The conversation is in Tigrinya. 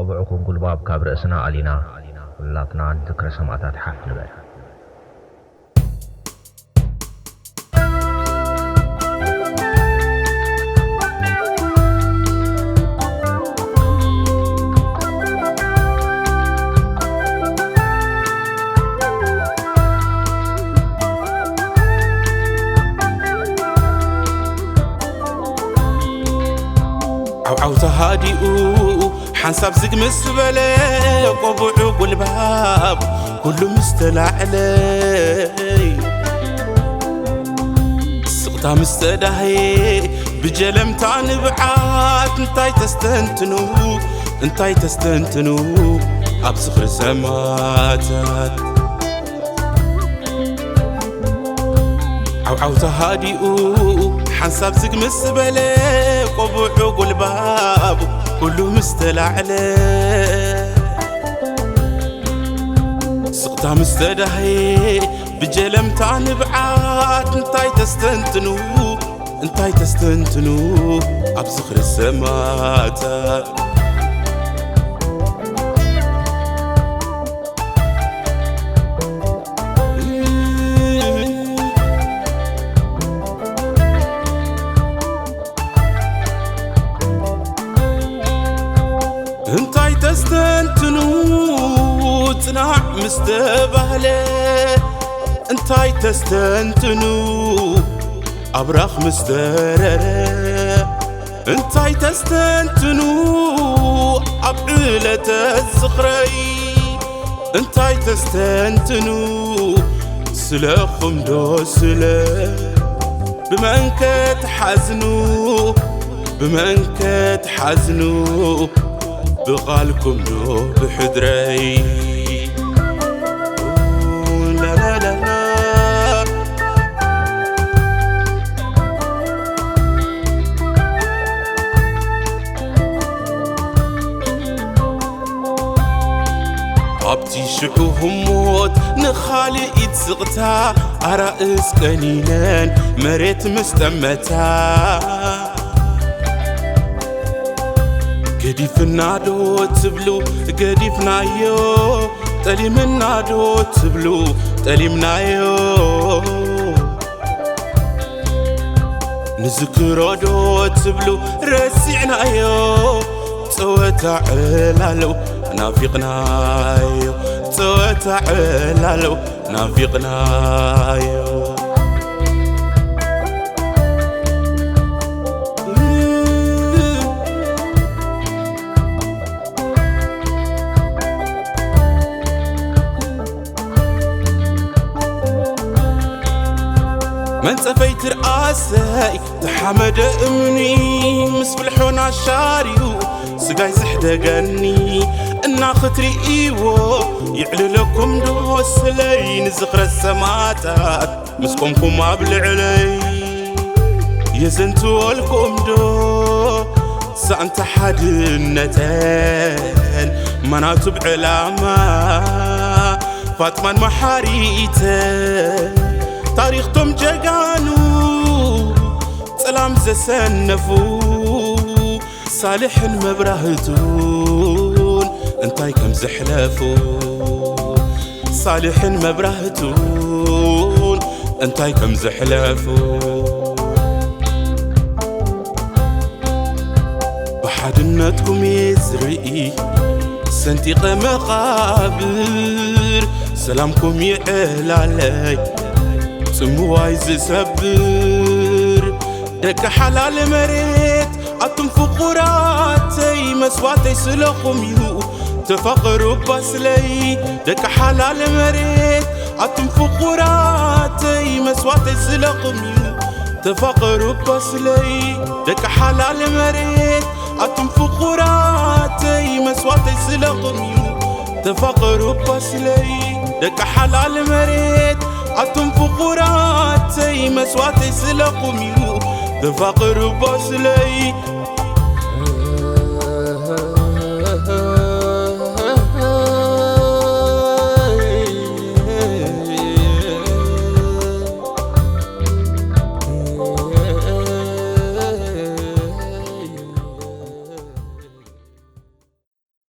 ቆብዕኹም ጉልባብ ካብ ርእስና ኣሊና፣ ኩላትና ንዝክረ ሰማእታት ሓፍ ንበል። ዓውዓው ተሃዲኡ ሓንሳብ ዝግ ምስ በለ፣ ቆብዑ ጉልባብ ኩሉ ምስ ተላዕለ፣ ስቕታ ምስ ተዳህየ፣ ብጀለምታ ንብዓት እንታይ ተስተንትኑ፣ እንታይ ተስተንትኑ ኣብ ዝኽሪ ሰማእታት። ዓውዓው ተሃዲኡ ሓንሳብ ዝግ ምስ በለ፣ ቆብዑ ጉልባቡ ኩሉ ምስ ተላዕለ፣ ስቕታ ምስ ተዳህየ፣ ብጀለምታ ንብዓት እንታይ ተስተንትኑ፣ እንታይ ተስተንትኑ ኣብ ዝኽሪ ሰማእታት። እንታይ ተስተንትኑ ጽናዕ ምስ ተባህለ፣ እንታይ ተስተንትኑ ኣብራኽ ምስ ተረረ፣ እንታይ ተስተንትኑ ኣብ ዕለተ ዝኽረይ፣ እንታይ ተስተንትኑ ስለኹም ዶ ስለ ብመን ከትሓዝኑ፣ ብመን ከትሓዝኑ ብቓልኩም ዶ ብሕድረይ። ላላላላ። ኣብቲ ሽዑ ህሞት ንኻልኢት ስቕታ ኣራእስ ቀኒነን መሬት ምስ ጠመታ፣ ገዲፍና ዶ ትብሉ ገዲፍናዮ፣ ጠሊምና ዶ ትብሉ ጠሊምናዮ። ንዝክሮ ዶ ትብሉ ረሲዕናዮ፣ ጸወታ ዕላለው ናፊቕናዮ፣ ጸወታ ዕላለው ናፊቕናዮ። መንጸፈይ ትርኣሰይ ተሓመደ እምኒ፣ ምስ ፍልሖና ሻርዩ ስጋይ ዝሕደገኒ እና ክትርእይዎ፣ ይዕልለኩም ዶ ስለይ ንዝኽረ ሰማእታት ምስ ቆምኩም ኣብ ልዕለይ፣ የዘንትወልኩም ዶ ሳንታ ሓድነተን ማናቱ ብዕላማ ፋጥማን መሓሪተን፣ ታሪኽቶም ጀጋኑ ጸላም ዘሰነፉ፣ ሳልሕን መብራህቱን እንታይ ከም ዘሕለፉ፣ ሳልሕን መብራህቱን እንታይ ከም ዘሕለፉ። ብሓድነትኩም እየ ዝርኢ ሰንጢቐ መቓብር፣ ሰላምኩም ይዕላለይ ጽምዋይ ዝሰብር፣ ደቂ ሓላል መሬት ኣቱም ፍቑራተይ፣ መስዋእተይ ስለኹም እዩ ተፋቐሩ ባስለይ። ደቂ ሓላል መሬት ኣቱም ፍቑራተይ፣ መስዋእተይ ስለኹም እዩ ተፋቐሩ ባስለይ። ደቂ ሓላል መሬት ኣቱም ፍቑራተይ፣ መስዋእተይ ስለኹም እዩ ተፋቐሩ ባስለይ። ደቂ ሓላል መሬት ኣቱም ፍቑራተይ፣ መስዋእተይ ስለኹም እዩ ተፋቐሩ ባስለይ።